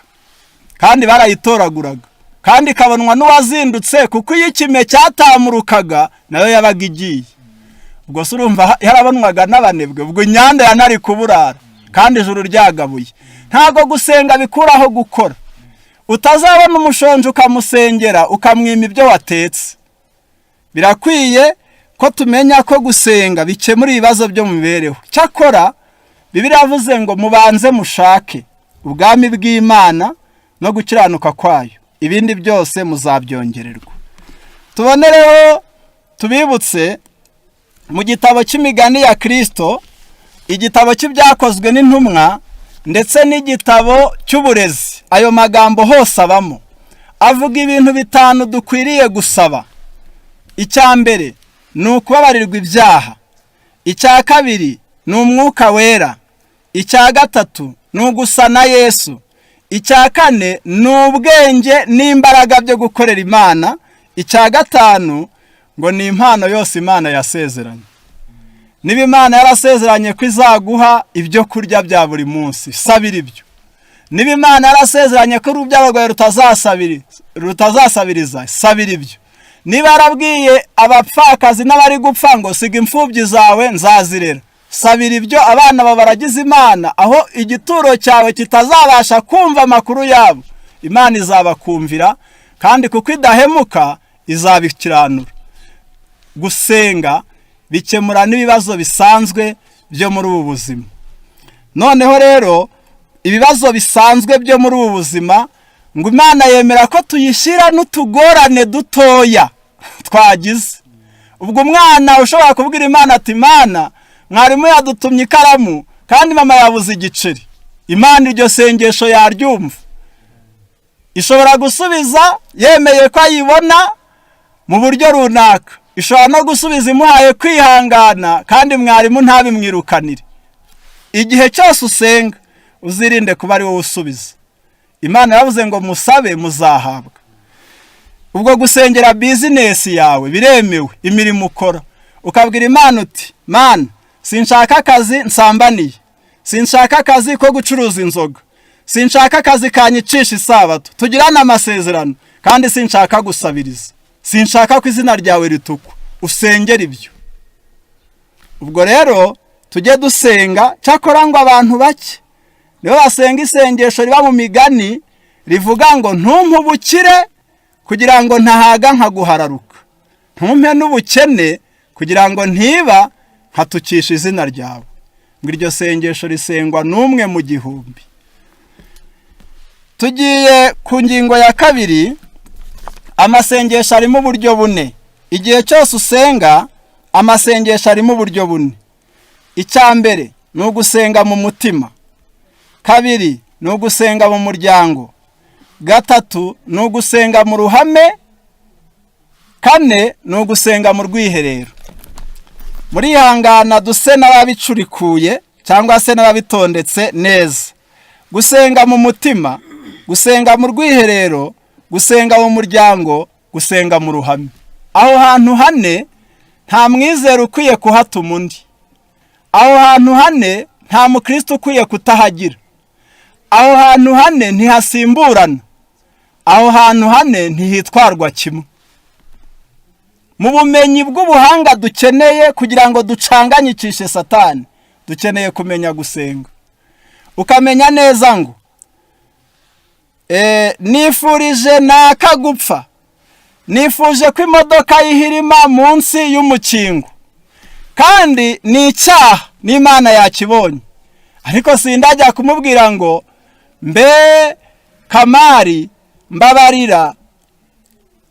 kandi barayitoraguraga, kandi ikabonwa n'uwazindutse, kuko iyo ikime cyatamurukaga nayo yabaga igiye. Ubwo se urumva yarabonwaga n'abanebwe? Ubwo inyanda yanari kuburara kandi ijuru ryagabuye. Ntabwo gusenga bikuraho gukora. Utazabona umushonji ukamusengera ukamwima ibyo watetse. Birakwiye ko tumenya ko gusenga bikemura ibibazo byo mu mibereho. Cyakora Bibiliya yavuze ngo: "Mubanze mushake ubwami bw'Imana no gukiranuka kwayo, ibindi byose muzabyongererwa." Tubonereho tubibutse mu gitabo cy'Imigani ya Kirisito, igitabo cy'Ibyakozwe n'Intumwa, ndetse n'igitabo cy'Uburezi. Ayo magambo hose abamo, avuga ibintu bitanu dukwiriye gusaba. Icya mbere ni ukubabarirwa ibyaha, icya kabiri ni Umwuka Wera, icya gatatu ni ugusa na Yesu, icya kane ni ubwenge n'imbaraga byo gukorera Imana, icya gatanu ngo ni impano yose Imana yasezeranye. Niba Imana yarasezeranye ko izaguha ibyo kurya bya buri munsi, sabira ibyo. Niba Imana yarasezeranye ko urubyaro rwawe rutazasabiriza, sabira ibyo. Niba yarabwiye abapfakazi n'abari gupfa ngo siga imfubyi zawe nzazirera, sabira ibyo. Abana babaragize Imana, aho igituro cyawe kitazabasha kumva amakuru yabo, Imana izabakumvira, kandi kuko idahemuka izabikiranura. Gusenga bikemura n'ibibazo bisanzwe byo muri ubu buzima. Noneho rero ibibazo bisanzwe byo muri ubu buzima, ngo Imana yemera ko tuyishyira n'utugorane dutoya twagize. Ubwo umwana ushobora kubwira Imana ati: "Imana, mwarimu yadutumye ikaramu kandi mama yabuze igiceri," Imana iryo sengesho yaryumva. Ishobora gusubiza yemeye ko ayibona mu buryo runaka, ishobora no gusubiza imuhaye kwihangana kandi mwarimu ntabimwirukanire. Igihe cyose usenga, uzirinde kuba ari wowe usubiza. Imana yavuze ngo musabe muzahabwa. Ubwo gusengera business yawe biremewe, imirimo ukora, ukabwira Imana uti: "Mana, sinshaka akazi nsambaniye, sinshaka akazi ko gucuruza inzoga, sinshaka akazi kanyicisha isabato, tugirane amasezerano, kandi sinshaka gusabiriza, sinshaka ko izina ryawe ritukwa." Usengera ibyo. Ubwo rero tujye dusenga. Cyakora ngo abantu bake nibo basenga isengesho riba mu Migani rivuga ngo: "Ntumpe ubukire kugira ngo ntahaga nkaguhararuka, ntumpe n'ubukene kugira ngo ntiba nkatukisha izina ryawe." Ngo iryo sengesho risengwa n'umwe mu gihumbi. Tugiye ku ngingo ya kabiri. Amasengesho arimo uburyo bune. Igihe cyose usenga, amasengesho arimo uburyo bune. Icya mbere ni ugusenga mu mutima, kabiri ni ugusenga mu muryango, gatatu ni ugusenga mu ruhame, kane ni ugusenga mu rwiherero. Murihangana duse n'ababicurikuye cyangwa se n'ababitondetse neza. Gusenga mu mutima, gusenga mu rwiherero, gusenga mu muryango, gusenga mu ruhame. Aho hantu hane nta mwizero ukwiye kuhatuma undi. Aho hantu hane nta mukristo ukwiye kutahagira. Aho hantu hane ntihasimburana. Aho hantu hane ntihitwarwa kimwe. Mu bumenyi bw'ubuhanga dukeneye kugira ngo ducanganyikishe Satani, dukeneye kumenya gusenga. Ukamenya neza ngo nifurije naka gupfa, nifuje ko imodoka y'ihirima munsi y'umukingo, kandi ni icyaha n'Imana yakibonye, ariko sindajya kumubwira ngo: "Mbe Kamari, mbabarira,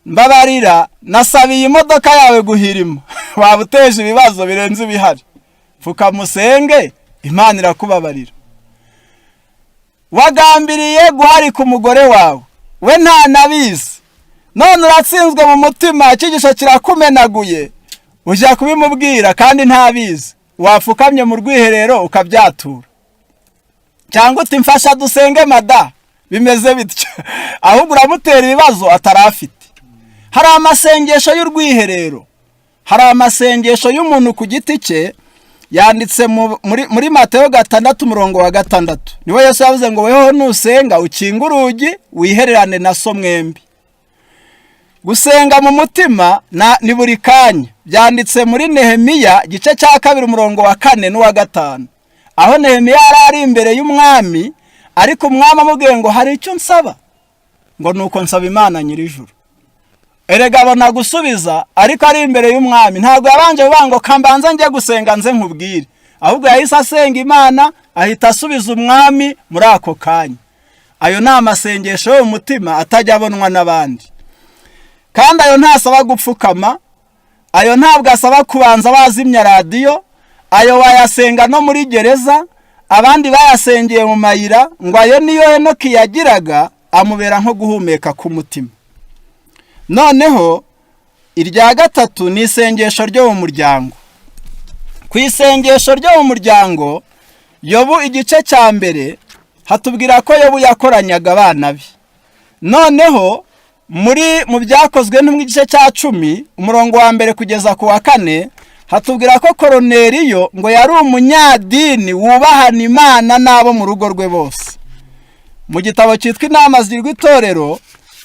mbabarira, nasabiye imodoka yawe guhirima." Waba uteje ibibazo birenze ibihari. Pfukamusenge, Imana irakubabarira. Wagambiriye guharika umugore wawe, we ntanabizi, none uratsinzwe mu mutima, icyigisho kirakumenaguye, ujya kubimubwira kandi ntabizi. Wapfukamye mu rwiherero ukabyatura, cyangwa uti: "Mfasha dusenge mada, bimeze bityo." Ahubwo uramutera ibibazo atari afite. Hari amasengesho y'urwiherero, hari amasengesho y'umuntu ku giti cye. Yanditse muri Mateyo 6 umurongo wa 6, niwe Yesu yavuze ngo: "Weho nusenga ukinge urugi, wihererane na so mwembi." Gusenga mu mutima ni buri kanya. Byanditse muri Nehemiya igice cya 2 umurongo wa 4 n'uwa 5, aho Nehemiya yari ari imbere y'umwami, ariko umwami amubwiye ngo: "Hari icyo nsaba?" Ngo: "Nuko nsaba Imana nyir'ijuru." Erega abona gusubiza, ariko ari imbere y'umwami. Ntabwo yabanje kuvuga ngo: "Kambanza njye gusenga nze nkubwire." Ahubwo yahise asenga Imana, ahita asubiza umwami muri ako kanya. Ayo ni amasengesho yo mu mutima atajya abonwa n'abandi, kandi ayo ntasaba gupfukama, ayo ntabwo asaba kubanza wazimya radiyo. Ayo wayasenga no muri gereza, abandi bayasengeye mu mayira. Ngo ayo niyo Henoki yagiraga, amubera nko guhumeka k'umutima. Noneho irya gatatu ni isengesho ryo mu muryango. Ku isengesho ryo mu muryango, Yobu igice cya 1 hatubwira ko Yobu yakoranyaga abana be. Noneho mu Byakozwe igice cya 10 umurongo wa 1 kugeza ku wa 4 hatubwira ko Koroneriyo ngo yari umunyadini wubahana Imana n'abo mu rugo rwe bose. Mu gitabo cyitwa Inama Zigirwa Itorero,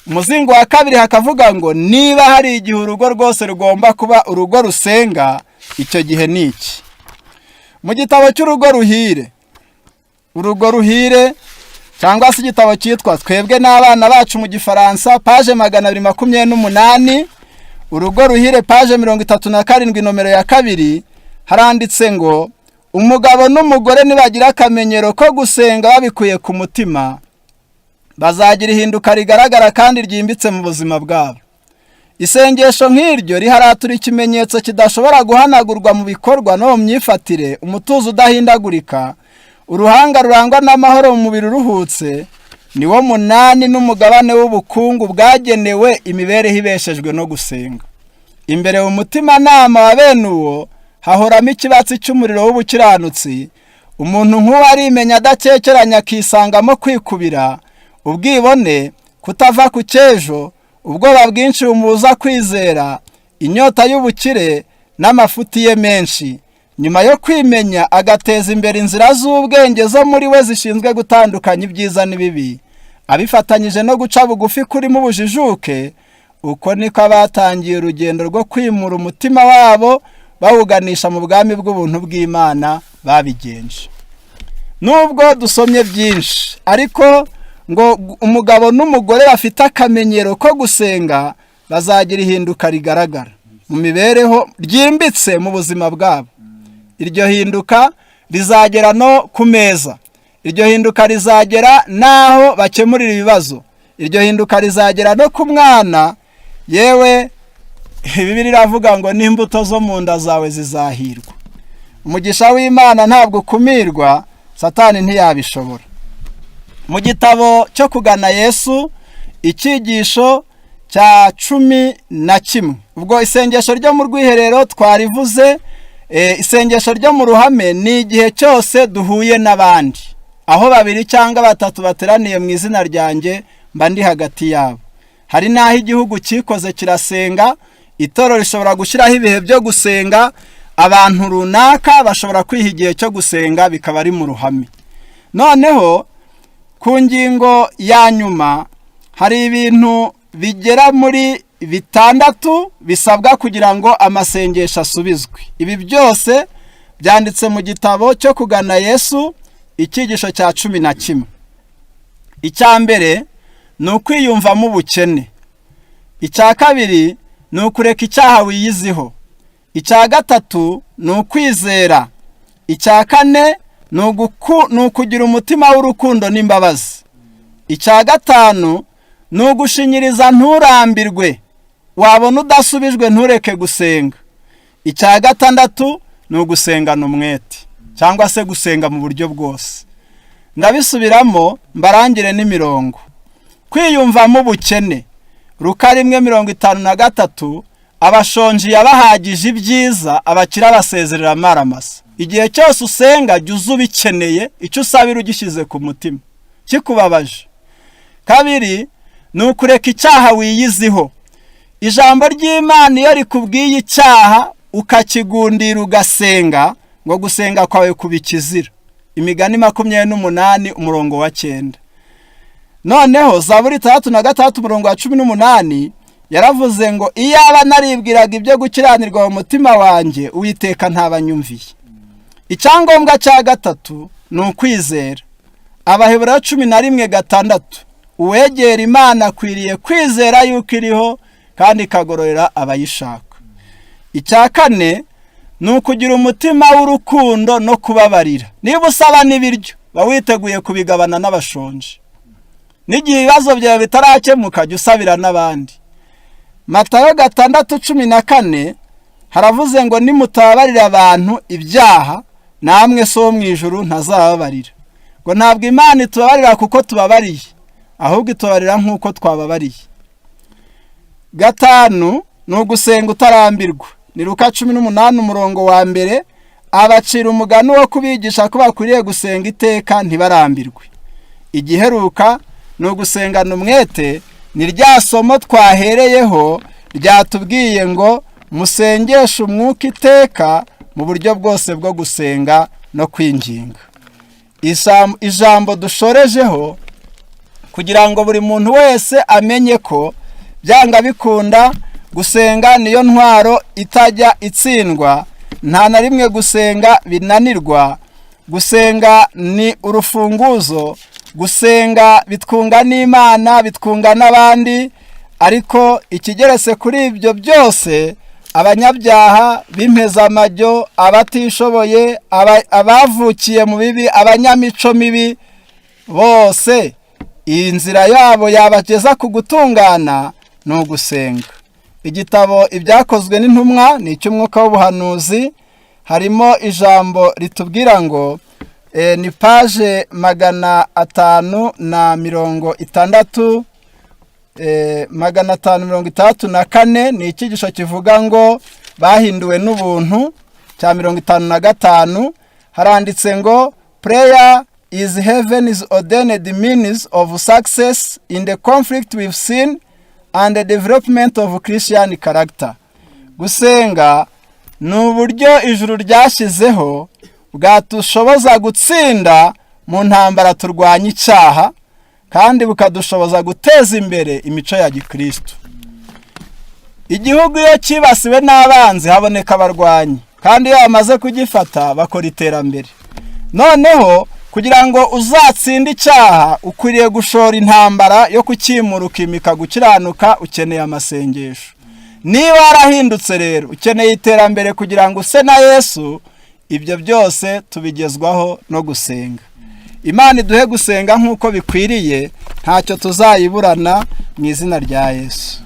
umuzingo wa kabiri, hakavuga ngo niba hari igihe urugo rwose rugomba kuba urugo rusenga, icyo gihe ni iki. Mu gitabo cy'Urugo Ruhire, Urugo Ruhire, cyangwa se igitabo cyitwa Twebwe n'Abana Bacu mu Gifaransa, page 228, Urugo Ruhire, page 37, nomero ya 2, haranditse ngo umugabo n'umugore nibagira akamenyero ko gusenga babikuye ku mutima, bazagira ihinduka rigaragara kandi ryimbitse mu buzima bwabo. Isengesho nk'iryo riharatura ikimenyetso kidashobora guhanagurwa mu bikorwa no mu myifatire, umutuzo udahindagurika, uruhanga rurangwa n'amahoro, mu mubiri uruhutse, ni wo munani n'umugabane w'ubukungu bwagenewe imibereho ibeshejwe no gusenga. Imbere mu mutimanama wa bene uwo hahoramo ikibatsi cy'umuriro w'ubukiranutsi. Umuntu nk'uwo arimenya adakekeranya, akisangamo kwikubira, ubwibone, kutava ku cy'ejo, ubwoba bwinshi bumubuza kwizera, inyota y'ubukire n'amafuti ye menshi. Nyuma yo kwimenya, agateza imbere inzira z'ubwenge zo muri we zishinzwe gutandukanya ibyiza n'ibibi, abifatanyije no guca bugufi kurimo ubujijuke. Uko niko abatangiye urugendo rwo kwimura umutima wabo bawuganisha mu bwami bw'ubuntu bw'Imana babigenje. Nubwo dusomye byinshi, ariko ngo umugabo n'umugore bafite akamenyero ko gusenga bazagira ihinduka rigaragara mu mibereho, ryimbitse mu buzima bwabo. Iryo hinduka rizagera no ku meza, iryo hinduka rizagera n'aho bakemurira ibibazo, iryo hinduka rizagera no ku mwana. Yewe, Bibiliya iravuga ngo n'imbuto zo mu nda zawe zizahirwa. Umugisha w'Imana ntabwo ukumirwa, Satani ntiyabishobora. Mu gitabo cyo Kugana Yesu, icyigisho cya 11, ubwo isengesho ryo mu rwiherero twarivuze. Isengesho ryo mu ruhame ni igihe cyose duhuye n'abandi. Aho babiri cyangwa batatu bateraniye mu izina ryanjye, mba ndi hagati yabo. Hari n'aho igihugu cyikoze kirasenga, itorero rishobora gushyiraho ibihe byo gusenga, abantu runaka bashobora kwiha igihe cyo gusenga, bikaba ari mu ruhame. Noneho ku ngingo ya nyuma, hari ibintu bigera muri bitandatu bisabwa kugira ngo amasengesho asubizwe. Ibi byose byanditse mu gitabo cyo Kugana Yesu, icyigisho cya 11. Icya mbere ni ukwiyumvamo ubukene. Icya kabiri ni ukureka icyaha wiyiziho. Icya gatatu ni ukwizera. Icya kane ni ukugira umutima w'urukundo n'imbabazi. Icya gatanu ni ugushinyiriza nturambirwe, wabona udasubijwe ntureke gusenga. Icya gatandatu ni ugusengana umwete, cyangwa se gusenga mu buryo bwose. Ndabisubiramo mbarangire n'imirongo. Kwiyumvamo ubukene, Luka 1:53: abashonji yabahagije ibyiza, abakire abasezerera amaramasa. Igihe cyose usenga, jya uza ubikeneye, icyo usabira ugishyize ku mutima kikubabaje. Kabiri ni ukureka icyaha wiyiziho. Ijambo ry'Imana iyo rikubwiye icyaha ukakigundira ugasenga, ngo gusenga kwawe kuba ikizira. Imigani 28 umurongo wa 9. Noneho Zaburi 66 umurongo wa 18 yaravuze ngo iyaba naribwiraga ibyo gukiranirwa mu mutima wanjye, Uwiteka ntabanyumviye. Icyangombwa cya gatatu ni ukwizera. Abaheburayo 11:6: uwegera Imana akwiriye kwizera yuko iriho kandi ikagororera abayishaka. Icya kane ni ukugira umutima w'urukundo no kubabarira. Niba usaba n'ibiryo, ba witeguye kubigabana n'abashonje. N'igihe ibibazo byawe bitarakemuka, jya usabira n'abandi. Matayo 6:14 haravuze ngo nimutababarira abantu ibyaha, namwe So wo mu ijuru ntazababarira. Ngo ntabwo Imana itubabarira kuko tubabariye, ahubwo itubabarira nk'uko twababariye. Gatanu ni ugusenga utarambirwa. Ni Luka 18 umurongo wa 1: abacira umugani wo kubigisha ko bakwiriye gusenga iteka ntibarambirwe. Igiheruka ni ugusengana umwete. Ni rya somo twahereyeho ryatubwiye ngo musengeshe umwuka iteka mu buryo bwose bwo gusenga no kwinginga. Ijambo dushorejeho Kugira ngo buri muntu wese amenye ko byanga bikunda gusenga niyo ntwaro itajya itsindwa, nta na rimwe gusenga binanirwa. Gusenga ni urufunguzo, gusenga bitwunga n'Imana, bitwunga n'abandi. Ariko ikigeretse kuri ibyo byose, abanyabyaha b'impezamajyo, abatishoboye, abavukiye mu bibi, abanyamico mibi bose, iyi nzira yabo yabageza ku gutungana ni ugusenga. Igitabo Ibyakozwe n'Intumwa ni icy'umwuka w'ubuhanuzi, harimo ijambo ritubwira ngo ni page 560, 564, ni icyigisho kivuga ngo "Bahinduwe n'ubuntu", cya 55. Haranditse ngo: "Prayer is heaven's ordained means of success in the conflict with sin and the development of Christian character." Gusenga ni uburyo ijuru ryashyizeho bwatushoboza gutsinda mu ntambara turwanya icyaha, kandi bukadushoboza guteza imbere imico ya gikristo. Igihugu iyo cyibasiwe n'abanzi haboneka abarwanyi, kandi iyo bamaze kugifata bakora iterambere. Noneho kugira ngo uzatsinde icyaha, ukwiriye gushora intambara yo kukimura, ukimika gukiranuka, ukeneye amasengesho. Niba warahindutse rero, ukeneye iterambere kugira ngo use na Yesu. Ibyo byose tubigezwaho no gusenga. Imana iduhe gusenga nk'uko bikwiriye, ntacyo tuzayiburana, mu izina rya Yesu.